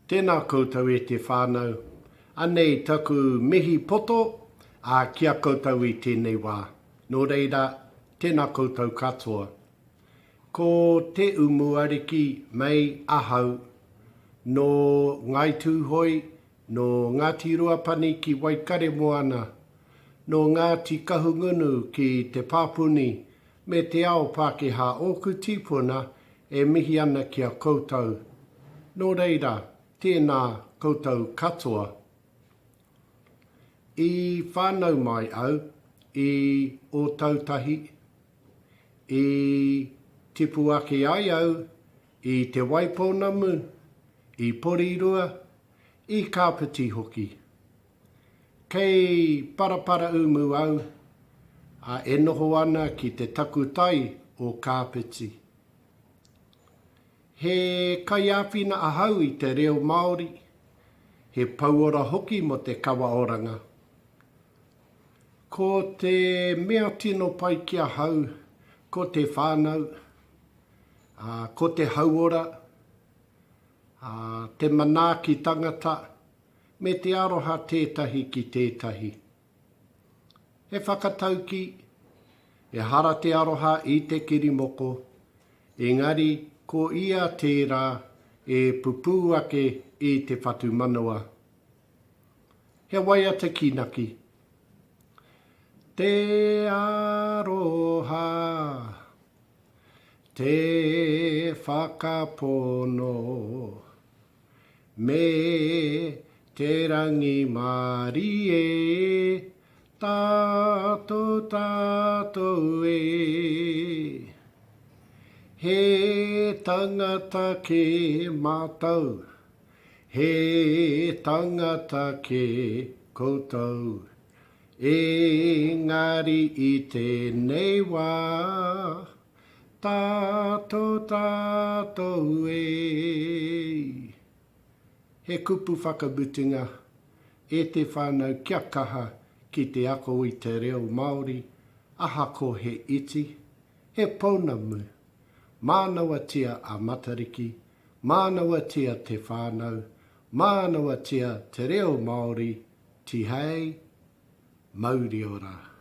Tēnā koutou e te whānau. Anei taku mihi poto, ā, ki a koutou i tēnei wā. Nō reira, tēnā koutou katoa. Ko Te Umuariki mei ahau, nō Ngāi Tūhoe, nō Ngāti Ruapani ki Waikaremoana, nō Ngāti Kahungunu ki Te Pāpuni me te ao Pākehā ōku tīpuna e mihi ana ki a koutou. Nō reira, tēnā koutou katoa. I whānau mai au i Ōtautahi, i tipu ake ai au i Te Waipounamu, i Porirua, i Kāpiti hoki. Kei Paraparaumu au, ā, e noho ana ki te takutai o Kāpiti. He kaiāwhina ahau i te reo Māori, he pouora hoki mō te kawa oranga. Ko te mea tino pai ki ahau, ko te whānau, ā, ko te hauora, ā, te manaaki tangata, me te aroha tētahi ki tētahi. He whakataukī, Ehara te aroha i te kirimoko, engari ko ia tērā e pupū ake i te whatumanawa. He waiata kīnaki. Te aroha, te whakapono. Me te rangimārie, tātou tātou e. He tangata kē mātou, he tangata kē koutou, engari i tēnei wā, Tātou, tātou e. He kupu whakamutunga, e te whānau kia kaha ki te ako i te reo Māori, ahako he iti, he pounamu. Mānawatia a Matariki, mānawatia te whānau, mānawatia te reo Māori, tihei, mauri ora.